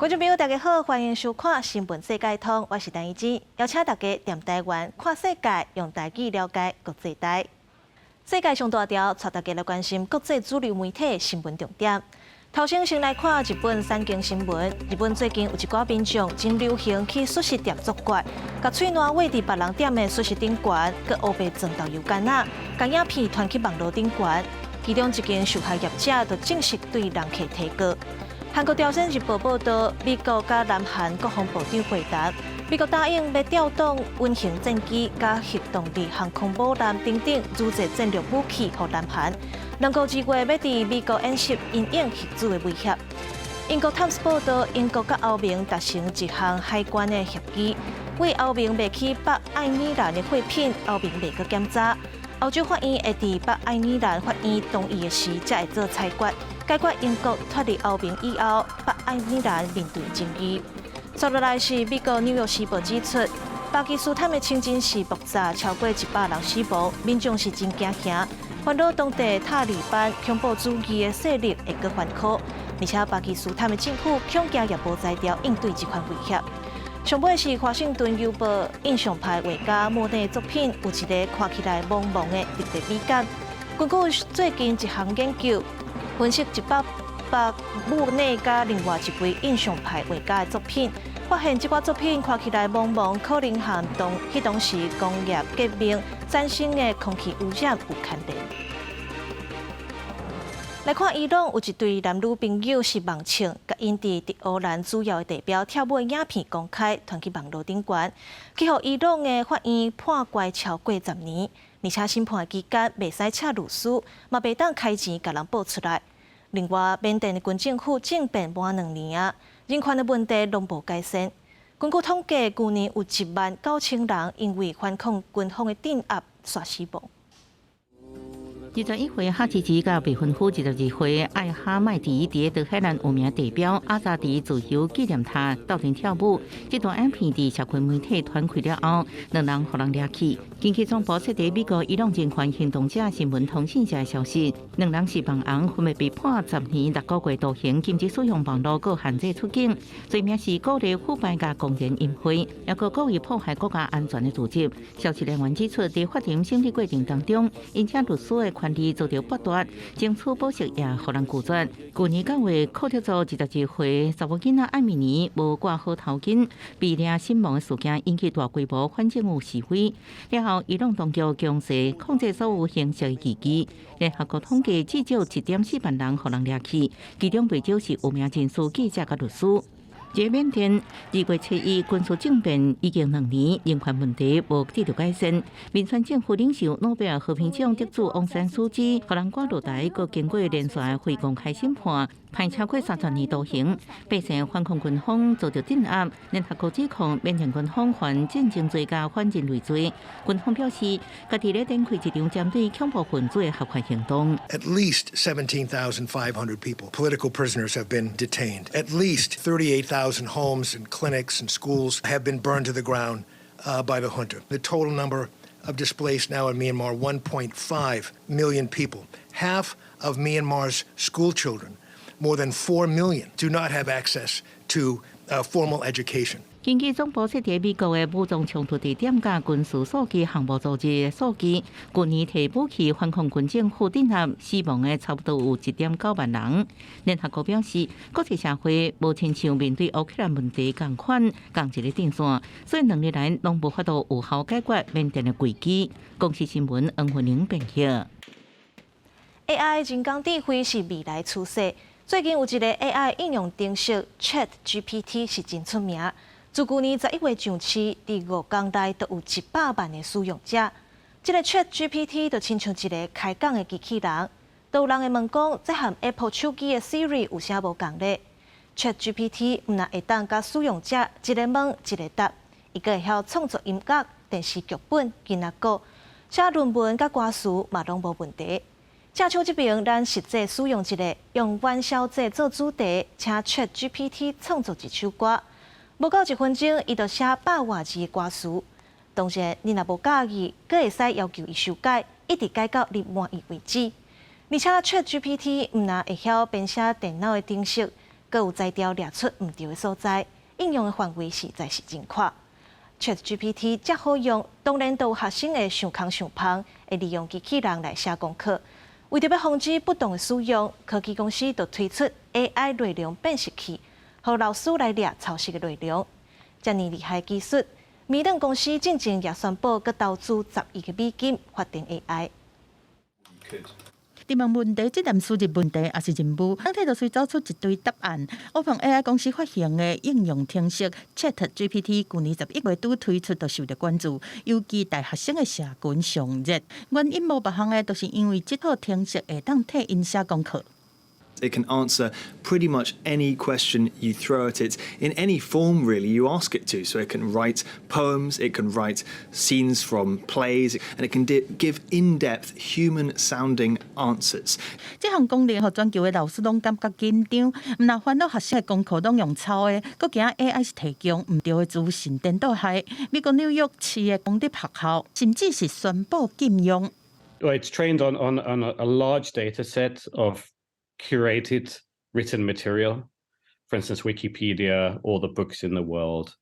觀眾朋友，大家好，歡迎收看《新聞世界通》，我是陳怡之，邀請大家踮台灣看世界，用台語了解國際台。世界上大條，帶大家來關心國際主流媒體新聞重點。頭先先來看日本產經新聞。日本最近有一寡民眾真流行去壽司店作怪，共喙瀾畫佇別人店的壽司頂懸，閣烏白裝豆油干仔，共影片傳去網路頂懸。其中一間受害業者就正式對人客提告。韓國朝鮮日報報道，美國佮南韓國防部長會談，美國答應欲調動隱形戰機、佮核動力航空母艦等等組織戰略武器予南韓。兩國2月欲佇美國演習因應核子的威脅。英國泰晤士報道，英國佮歐盟達成一項海關的協議，對歐盟賣去北愛爾蘭的貨品，歐盟袂閣檢查。歐洲法院會佇北愛爾蘭法院同意的時，才會做裁決，解決英國脫離歐盟以後，北愛爾蘭面對爭議。接落來是美國紐約時報指出，巴基斯坦的清真寺爆炸超過100人死亡，民眾是真驚嚇，煩惱當地塔利班恐怖主義的勢力會閣反抗，而且巴基斯坦的政府恐驚也無才調應對這款威脅。上尾是華盛頓郵報印象派畫家莫內作品，有一个看起來濛濛的特別美感。根據最近一項研究分析，100幅莫內佮另外一位印象派畫家的作品，發現這寡作品看起來濛濛，可能和當彼當時工業革命產生的空氣污染有牽連。來看伊朗有一對男女朋友是盲唱，共𪜶佇德黑蘭主要的地標跳舞的影片公開，傳去網路頂懸，去予伊朗的法院判關超過10年，而且審判期間袂使請律師，嘛袂當開錢共人報出來。另外，緬甸的軍政府政變滿2年啊，人權的問題攏無改善。根據統計，舊年有1萬9千人因為反抗軍方的鎮壓煞死亡。21歲哈奇吉佮未婚夫22歲艾哈邁迪佇德黑蘭有名地標阿扎迪自由紀念塔鬥陣跳舞。這段影片佇社群媒體傳開了後，兩人予人掠去。根據總部設佇美國伊朗人權行動者新聞通訊社的消息，兩人是盲紅，分別被判10年6個月徒刑，禁止使用網路，閣限制出境。罪名是鼓勵腐敗佮公然淫穢，抑閣故意破壞國家安全的罪責。消息來源指出，佇法庭審理過程當中，𪜶請律師的權利遭到剝奪，爭取保釋也予人拒絕。舊年9月，庫德族22歲查某囡仔艾米尼無掛好頭巾，被掠身亡的事件引起大規模反政府示威。了後，伊朗當局強勢控制所有形式的異議。聯合國統計，至少1.4萬人予人掠去，其中袂少是有名人士、記者佮律師。這緬甸2月7日軍事政變已經2年，人權問題無得到改善。民選政府領袖諾貝爾和平獎得主翁山蘇姬，予人趕落台，閣經過連續的非公開審判，判超過30年徒刑。百姓反抗軍方遭到鎮壓，聯合國指控緬甸軍方犯戰爭罪佮反人類罪。軍方表示，家己咧展開一場針對恐怖分子的合法行動。 At least 17,500 people, political prisoners, have been detained. At least 38,000 homes and clinics and schools have been burned to the ground by the junta. The total number of displaced now in Myanmar, 1.5 million people. Half of Myanmar's school children, more than 4 million, do not have access to formal education. 根據總部設佇美國的武裝衝突地點佮軍事數據項目組織的數據，舊年提武器反抗軍政府鎮壓死亡的差不多有1.9萬人。聯合國表示，國際社會無親像面對烏克蘭問題仝款仝一个陣線，所以2年來攏無法度有效解決緬甸的危機。公視新聞黃慧玲編譯。 AI 人工智慧是未來趨勢。最近有一个 AI 應用程式 ChatGPT 是真出名。自舊年11月上市，佇5工內就有100萬的使用者。這个 ChatGPT 就親像一个開講的機器人，都有人會問講，這和 Apple 手機的 Siri 有啥無仝咧？ChatGPT 毋但會當佮使用者一个問一个答，伊閣會曉創作音樂、電視劇本、囡仔故、寫論文佮歌詞嘛攏無問題。正手這邊，咱實際使用一个用元宵節做主題，請 ChatGPT 創作一首歌。無夠一分鐘，伊就寫百外字的歌詞。當然，你若無佮意，閣會使要求伊修改，一直改到你滿意為止。而且 ChatGPT 毋但會曉編寫電腦的程式，閣有才調掠出毋著的所在，應用的範圍實在是真闊。ChatGPT 遮好用，當然都有學生會想空想芳，會利用機器人來寫功課。為著欲防止不當的使用，科技公司就推出 AI 內容辨識器，予老師來掠抄襲的內容。遮爾厲害技術，微軟公司進前也宣布閣投資10億美金發展 AI。佇問問題，這項輸入問題抑是任務，軟體就隨走出一堆答案。OpenAI 公司發行的應用程式 ChatGPT，舊年11月拄推出，就受著關注，尤其大學生的社群上熱。原因無別項的，就是因為這套程式會當替𪜶寫功課。 It can answer pretty much any question you throw at it in any form, really, you ask it to. So it can write poems, it can write scenes from plays, and it can give in-depth, human-sounding answers. 這項功能，予全球的老師攏感覺緊張，毋但煩惱學生的功課攏用抄的，閣驚 AI 是提供毋著的資訊顛倒害。美國紐約市的公立學校甚至是宣布禁用。 Well, it's trained on a large data set of curated written material. For instance, Wikipedia, all the books in the world,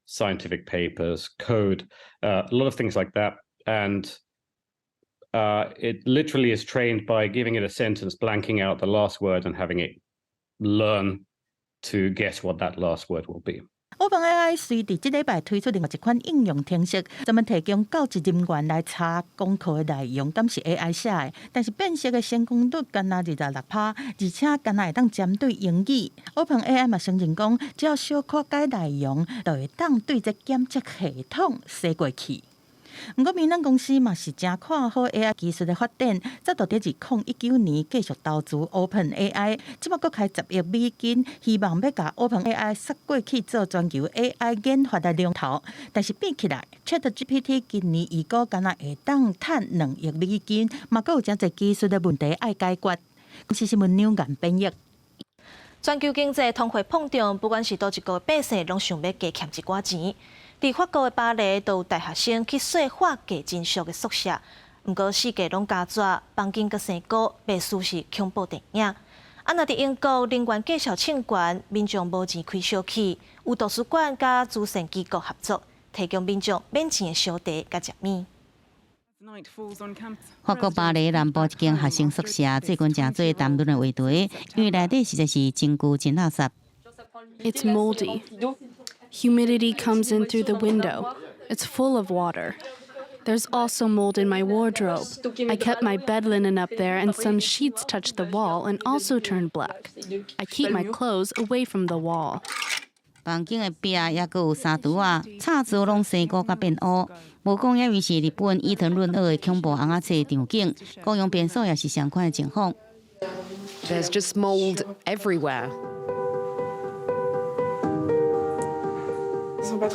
scientific papers, code, a lot of things like that. And it literally is trained by giving it a sentence, blanking out the last word and having it learn to guess what that last word will be. OpenAI 隨佇這禮拜推出另外一款應用程式，專門提供教職人員來查功課的內容，敢是 AI 寫的，但是辨識的成功率干焦26%，而且干焦會當針對英語。OpenAI 嘛承認講，只要小可改內容，就會當對這檢測系統洗過去。毋過，微軟公司嘛是誠看好 AI 技術的發展，早就佇2019年繼續投資 OpenAI，這擺閣開10億美金，希望欲共 OpenAI 殺過去做全球 AI 研發的龍頭。但是比起來，ChatGPT 今年預估干焦會當趁2億美金，嘛閣有誠濟技術的問題愛解決。公視新聞兩岸編譯。全球經濟通貨膨脹，不管是佗一國百姓，攏想欲加儉一寡錢。佇法國的巴黎，就有大學生去細化價真俗的宿舍，毋過四界攏加紙，房間閣生菇，袂輸是恐怖電影。啊，若佇英國能源繼續衝懸，民眾無錢開燒氣，有圖書館佮慈善機構合作，提供民眾免錢的燒茶佮食物。法國巴黎南部一間學生宿舍最近成做談論的話題，因為內底實在是真舊真垃圾。 It's moldy. Humidity comes in through the window. It's full of water. There's also mold in my wardrobe. I kept my bed linen up there, and some sheets touched the wall and also turned black. I keep my clothes away from the wall. 房間的壁也閣有沙櫥仔，插座攏生菇佮變烏。無講猶原是日本伊藤潤二的恐怖尪仔冊場景，公用便所也是相款的情況。 There's just mold everywhere.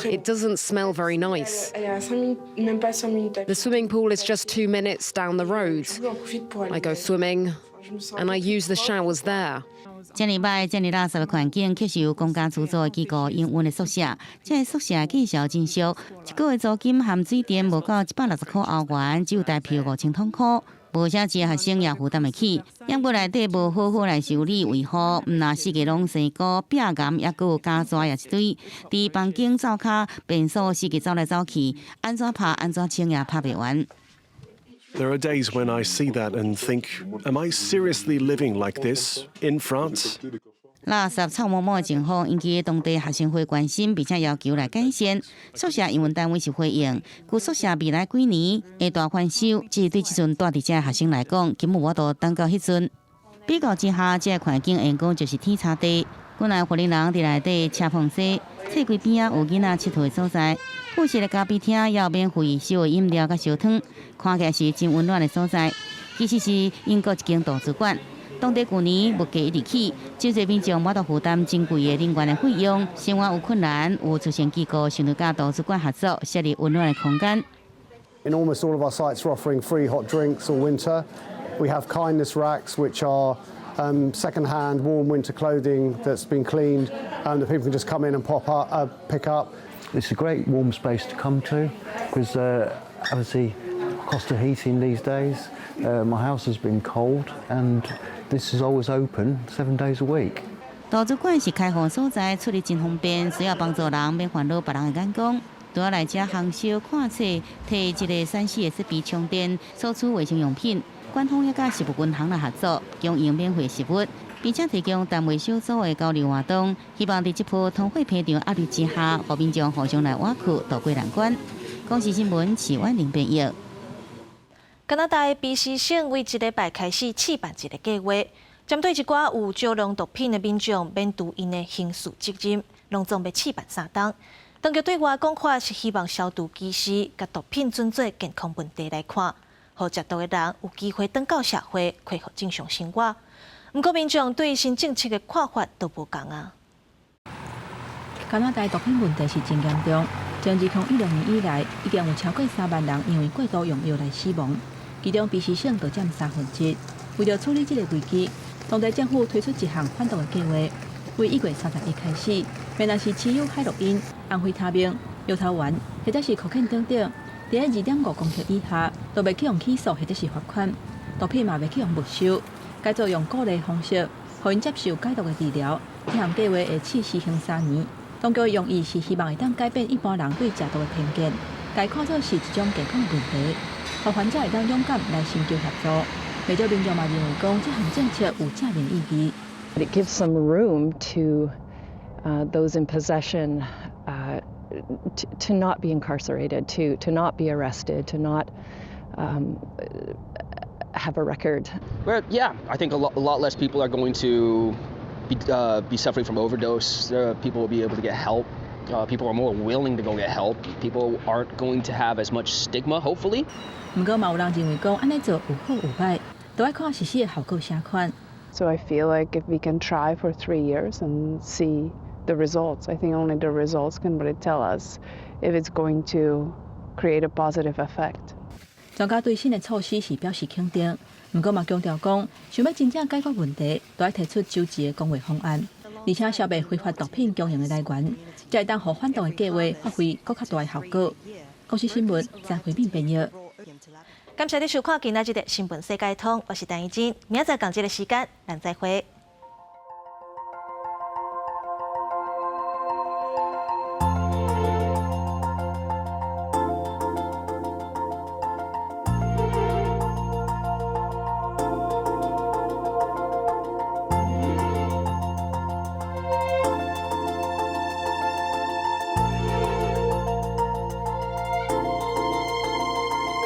It doesn't smell very nice. The swimming pool is just 2 minutes down the road. I go swimming and I use the showers there. 遮爾歹、遮爾垃圾的環境，卻是由公家資助的機構營運的宿舍。這个宿舍價數真俗，一個月租金含水電無夠160塊歐元，只有台票5000箍。無啥濟學生也負擔會起，毋過內底無好好來修理維護，毋但四界攏生菇、壁岩，抑閣有膠紙也一堆。佇房間灶跤便所四界走來走去，按怎拍按怎清也拍袂完。 There are days when I see that and think, am I seriously living like this in France? 垃圾臭毛毛的情況引起當地學生會關心，並且要求來改善。宿舍營運單位是回應，舊宿舍未來幾年會大翻修，只是對這陣住佇遮學生來講，根本無法度等到彼陣。比較之下，這個環境會講就是天差地。本來予人佇內底車碰西，冊櫃邊仔有囡仔𨑨迌的所在，附設的咖啡廳也有免費燒的飲料佮燒湯，看起來是真溫暖的所在。其實是英國一間圖書館。當地舊年物價一直起，真濟民眾無法度負擔真貴的能源的費用，生活有困難，有慈善機構想著佮圖書館合作，設立溫暖的空間。 In almost all of our sites, we're offering free hot drinks all winter. We have kindness racks, which are second-hand warm winter clothing that's been cleaned, and that people can just come in and pick up. It's a great warm space to come to because obviously cost of heating these days. My house has been cold and this is always open 7 days a week. 圖書館是開放所在，出入真方便，需要幫助人免煩惱別人的眼光。除了來遮烘燒、看冊、提這个3C 的設備充電、索取衛生用品，館方也佮食物銀行來合作，供應免費食物，並且提供單位小組的交流活動，希望佇這波通貨膨脹壓力之下，予民眾互相來倚靠，渡過難關。公視新聞，徐婉玲編譯。加拿大卑詩省為這禮拜開始試辦一个計劃，針對一寡有少量毒品的民眾免除𪜶的刑事責任，攏總欲試辦3冬。當局對外講法是希望消除歧視，共毒品轉做健康問題來看，予食毒的人有機會轉到社會，恢復正常生活。毋過民眾對新政策的看法都無仝啊。加拿大毒品問題是真嚴重，從2016年以來，已經有超過3萬人因為過度用藥來死亡，其中卑詩省就佔三分之一。為著處理這个危機，當地政府推出一項反毒的計劃，為1月31日開始，無論是持有海洛因、安非他命、搖頭丸，或者是可卡因等等，佇2.5公克以下，都袂去予起訴或者是罰款，毒品嘛袂去予沒收，改做用鼓勵方式，予𪜶接受解毒的治療。這項計劃會試實行3年。當局用意是希望會當改變一般人對食毒的偏見，共看做是一種健康的問題，予患者會當勇敢來尋求協助。袂少民眾嘛認為講，這項政策有正面意義。 It gives some room to those in possession to not be incarcerated, to not be arrested, to not have a record. Well, yeah, I think a lot less people are going to be suffering from overdose. People will be able to get help. People are more willing to go get help. People aren't going to have as much stigma, hopefully. 毋過嘛有人認為講，按呢做有好有歹，都愛看實施的效果啥款。 So I feel like if we can try for 3 years and see the results, I think only the results can really tell us if it's going to create a positive effect. 專家對新的措施是表示肯定，毋過嘛強調講，想欲真正解決問題，都愛提出周詳的公衛方案，而且消滅非法毒品供應的來源，才會當予反毒的計劃發揮閣較大的效果。公視新聞張惠敏編譯。感謝你收看今仔日的新聞世界通，我是陳怡靜，明仔載仝這个時間，咱再會。